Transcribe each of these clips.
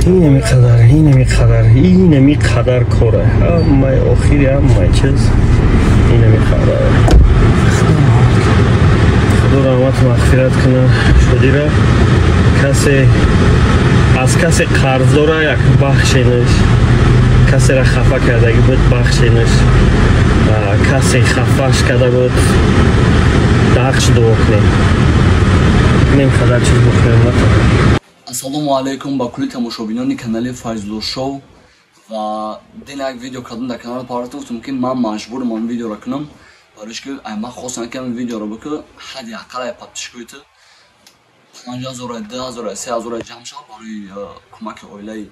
Инами қадар, инами қадар, инами қадар кора. Ҳамаи охири ҳамаи чиз инами қадар. Худо раҳмату мағфират кунад Шодира. Касе аз касе қарздора, як бахшенаш. Касера хафа кардаги буд, бахшенаш. Касе хафаш карда буд, дар ҳаққш дуо кунем. Инем қадар чиз бухӯем. Ассалому алайкум ба кулли тамошобинони канали Файзулло Шоу. Ва дин як видео кардам дар канал партофтам, гуфтам, ки ман маҷбурам он видеоро кунам, барои ки ай ман хостам, ки ин видеоро бикунам, ҳадди ақал ай подписчикои ту 5000, 2000, 3000 ҷамъ шавад, барои кӯмаки оилаи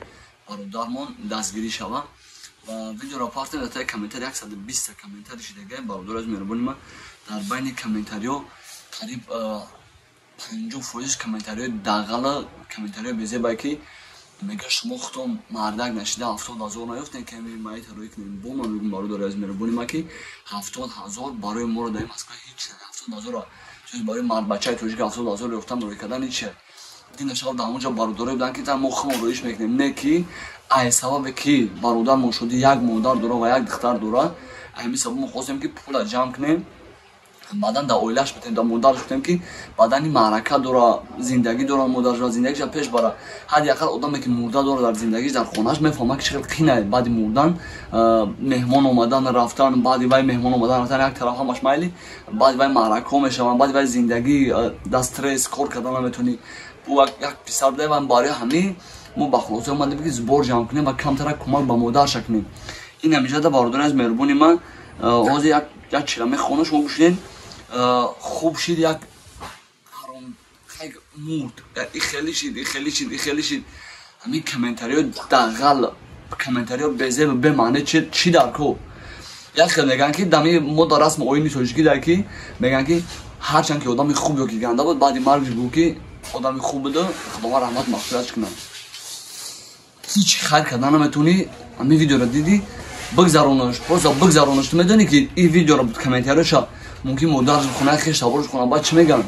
бародармон дастгирӣ шавад. Ва видеоро партем, дар таи комментари 120 комментари шидагай. Бародари аз меҳрубони ман, дар байни комментариҳо қариб 50% комментариҳои дағала, комментариҳои безебае, ки мега: «Шумо худтон мардак нашида 70 000 наёфтем, ки ами маита рӯй кунем». Бо ман мегӯм, бародари аз меҳрубони ман, ки 70 000 барои моро дар Москва ҳеч. 70 000 барои мардбачаи тоҷик 70 000 ёфтан, рӯй кардан ҳече. Дина шаб дар ҳамонҷо бародарое буданд, ки мо худмон рӯиш мекунем. Не, ки ай сабабе ки бародармон шуди як модар дора ва як духтар дора, ҳамин сабаб мо хостем, ки пула ҷамъ кунем, баъдан дар оилааш битем, дар модараш битем, ки баъдан ин маърака дора, зиндагӣ дора, модараш ва зиндагиша пеш бара. Ҳадди ақал одаме, ки мурда дора дар зиндагиш, дар хонааш, мефаҳмад, ки чӣ хел қинае баъди мурдан меҳмон омадан рафтан, баъди вай меҳмон омадан рафтан як тараф, ҳамаш майли, баъди вай маъракаҳо мешаванд, баъди вай зиндагӣ дар стресс, кор кардан наметавонӣ. Як писар буда ва барои ҳамин мо ба хулоса омадем, ки сбор ҷамъ кунем ва камтара кӯмак ба модарша кунем. Ин ҳамиҷада, бародари аз меҳрубони ман, ҳозир як чира мехонам, шумо гӯшиден. Хуб шид, як ҳаром мурд, и хеле шид, и хеле шид, и хеле шид. Ҳамин комментариҳо дағал, комментариҳо безеб, бемаъне чӣ дар ко? Як хел мегӯянд, ки дами мо дар расми оини тоҷикӣ дар ки мегӯянд, ки ҳарчанд ки одами хуб ё ки ганда буд, баъди маргш гӯ, ки одами хуб буда, Худованд раҳмат мағфиратш кунад. Ҳеҷ хайр кардан наметавонӣ. Ҳамин видеоро дидӣ, бигзаронаш, просто бигзаронаш. Ту медонӣ, ки ин видеоро, комментариёша мумкин модараш бихона, хеш табораш бихона, баъд чӣ мегӯянд?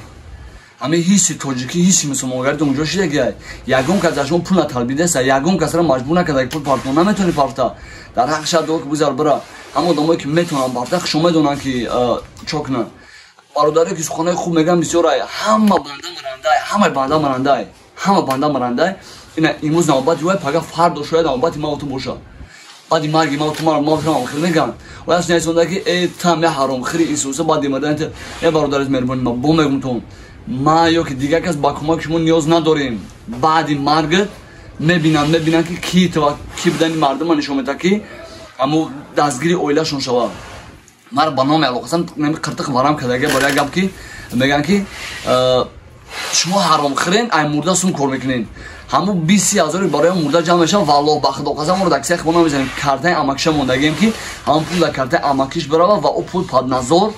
Ҳамин ҳисси тоҷикӣ, ҳисси мусулмонгарӣ унҷо шидагиай. Ягон кас аз шумо пул наталбидаста, ягон касро маҷбур накарда, ки пул партон. Наметавонӣ парта, дар ҳаққи шаб дуо ки бигзар, бира. Ҳама одамое, ки метавонанд парта, хушо медонанд, ки чо кунанд. Бародаре, ки суханои хуб мегӯянд, бисёрай. Ҳама банда марандай, ҳамаи банда марандай, ҳама банда марандай. Ина имрӯз навбати вай, пага фардо шояд навбати ман ту бошад. Баъди марги ман ту маро хел мегӯянд. Вай аст ки э там я ҳаромхири исуса баъди мардан. Э бародари меҳрубони ман, бо мегӯм, ман ё ки дигар кас ба кӯмаки шумо ниёз надорем. Баъди маргат мебинанд, мебинанд, ки ки ту, ки будани мардума нишон медиҳад, ки ҳамо дастгири оилашон шавад. Мара ба номи Алло қасам, қиртиқ варам кардага барои як гап, ки мегӯянд, ки шумо ҳаромхирен, ай мурда сум кор мекунен. Ҳамо 20 ҳазори барои мурда ҷамъ мешавад. Валлоҳ, ба Худо қасам, моро дар кисаи худо намезанем. Картаи амакиша мондагием, ки ҳамон пул дар картаи амакиш барава ва ӯ пул под назор,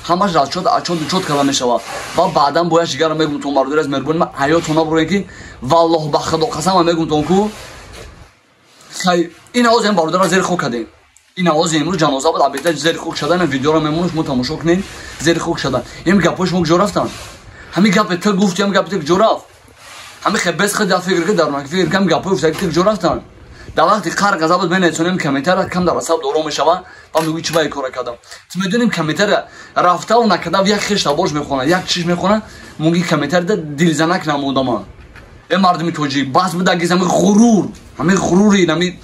ҳамаш расчёт, отчёт, учёт карда мешавад. Ва баъдан бояд шигарро мегӯм, бародари аз меҳрубони ман, ҳаётон набурем, ки валлоҳ, ба Худо қасам мегӯм, ку ин овоз ин бародарро зери хок кардем. Ин овози имрӯз ҷаноза буд, абета зери хок шадан. Видеоро мемонам, шумо тамошо кунед. Зери хок шадан. Ин гапҳои шумо куҷо рафтанд? Ҳамин гапе ту гуфти, ҳамин гапи ту куҷо рафт? Ҳамин хебес худ фикр ки, дар фикр кам, гапҳои гуфтаги ту куҷо рафтанд? Дар вақти қар ғазаб менависонем комментария, кам дар асаб доро мешава ва мегӯи: «Чӣ ба кора кардам?» Ту медонем, комментария рафтаву накардав, як хеш таборш мехонад, як чиш мехонад, мумкин комментария дилзанак намодама. Э мардуми тоҷик, бас будагиз ҳамин ғурур, ҳамин ғурури, ҳамин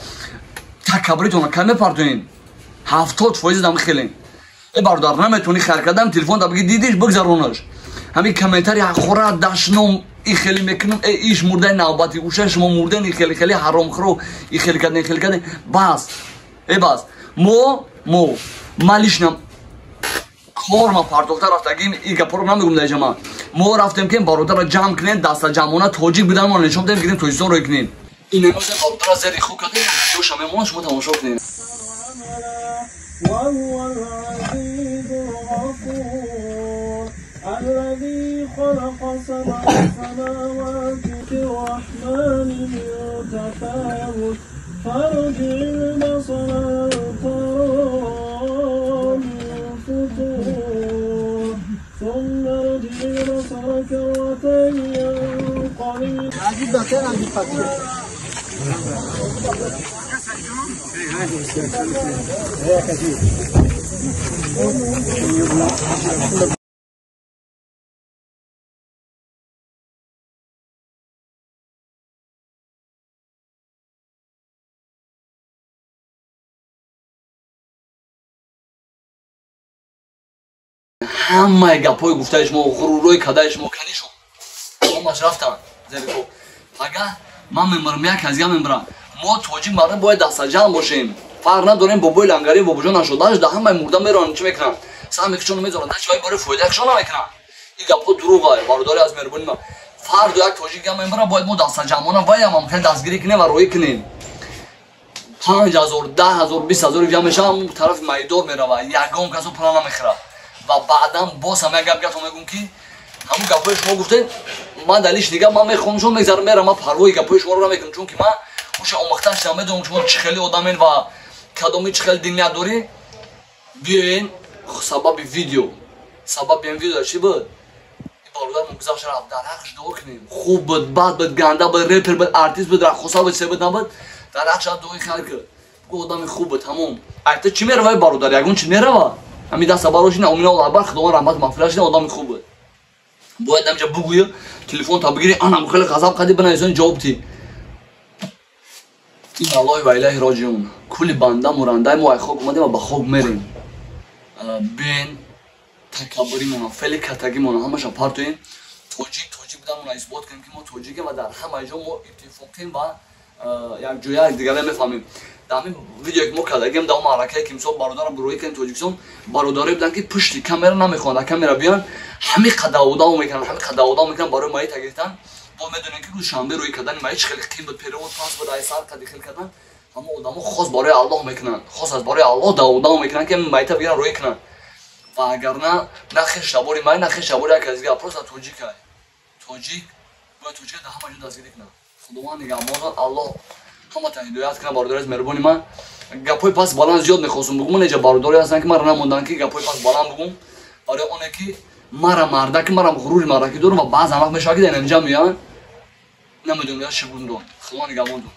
такаббуритона кам мепартоем. 70% дам хелем. Э бародар, наметавонӣ хайр кардан, телефон да биги, дидиш, бигзаронаш. Ҳамин комментария ҳақорат, дашном и хеле мекунам. Э иш мурдаи навбати уша, шумо мурден, и хеле хеле ҳаромхӯро, и хеле карден, хеле карден. Бас, э бас. Мо ман лично кор ма партохта рафтагим, и гапоро намегум дар ҷама. Мо рафтем, ки бародарро ҷамъ кунем, дастаҷамъона тоҷик будан мо нишон дем, гирем, Тоҷикистон рӯй кунем. Ин бародарро зери хок кардем, видеоша мемонад, шумо тамошо кунед. وهو العزيز الغفور. الذي خلق سبع سماوات الرحمن من تفاوت، فارجع البصر هل ترى من فطور، ثم ارجع البصر كرتين ينقلب. Ҳамаи гапҳои гуфтаи шумо, ғурурои кадаи шумо канишон ҳамаш рафтанд зери. Пага ман мемирам, як аз гап мемирам. Мо тоҷик мардум бояд дастаҷамъ бошем. Фарқ надорем бобои лангари, бобоҷон нашудаш, да ҳамаи мурда меронанд, чӣ мекунанд? Саҳми худшонро мезоранд, дач вай барои фоидаи худшон намекунанд. Ин гапҳо дурӯғ бародари аз меҳрубони ман. Фарду як тоҷик гап мемирад, бояд мо дастаҷамъона ваям ҳам хеле дастгирӣ кунем ва роҳӣ кунем. 5000, 10,000, 20,000 ҷамъ мешавад, тарафи майдор меравад, ягон касо пула намехӯрад. Ва баъдан боз ҳам як гап гапто мегӯм, ки ҳамун гапҳои шумо гуфтед, ман далиш дига ман мехонам, мегзарам, мерам, ман парвои гапҳои шуморо намекунам, чунки ман уша омӯхта шудам, медонам шумо чӣ хеле одамен ва кадоми чӣ хеле динният дорӣ. Биёен сабаби видео, сабаби ин видео чӣ буд? Ин бародармон гузашт рафт, дар ҳаққаш дуо кунем. Хуб буд, бад буд, ганда буд, репер буд, артист буд, раққоса буд, се буд, набуд, дар ҳаққаш дуои хайр кун. Гу одами хуб буд, тамом. Айта чӣ мерава бародар? Ягон чӣ мерава? Ҳамин даста барошина, омина Аллоҳ акбар, Худованд раҳмат мағфират шина, одами хуб буд. Бояд ҳамҷа бугӯя, телефон та бигирӣ, анам хеле ғазаб кардӣ, бинависони ҷавоб ти. Инна Аллоҳи ва илайҳи роҷиун. Кулли банда мурандаи мо ай хок омадем ва ба хок мерем. Бин такаббуримона, феъли катагимона ҳамаша партоем. Тоҷик тоҷик буданмона исбот кунем, ки мо тоҷикем ва дар ҳамаи ҷо мо иттифоқем ва якҷоя якдигарро мефаҳмем. Дар ҳамин видеое ки мо кардагем, дар он маъракае ки мисол бародарам рӯӣ кардем Тоҷикистон, бародарое буданд, ки пушти камера намехоҳанд, дар камера биёянд, ҳамин қадар даводаво мекунанд, ҳамин қадар даводаво мекунанд барои маита гирифтан. Бо медонем, ки рӯзи шанбе рӯӣ кардани маит чӣ хеле қим буд, перевод пас буд, ай сар қади хел кардан. Ҳамон одамо хос барои Аллоҳ мекунанд, хос аз барои Аллоҳ даводаво мекунанд, ки ҳамин маита бигиранд, рӯӣ кунанд. Ва агар на хеш табори май, на хеш табори як аз дигар, просто тоҷикай. Тоҷик бояд тоҷика дар ҳама ҷо дастгирӣ кунад. Худованд нигаҳбон, Аллоҳ ҳаматон ҳидоят кунад. Бародари аз меҳрубони ман, гапҳои пас баланд зиёд мехостум бугум, неҷа бародаре ҳастанд, ки маро намонданд, ки гапҳои пас баланд бугум, барои оне ки мара мардаки, марам ғурури мардакӣ дорам ва баъзан вақт мешавад, ки дар инҷа меоянд, намедонам я чӣ бундон. Худованд нигаҳбонтон.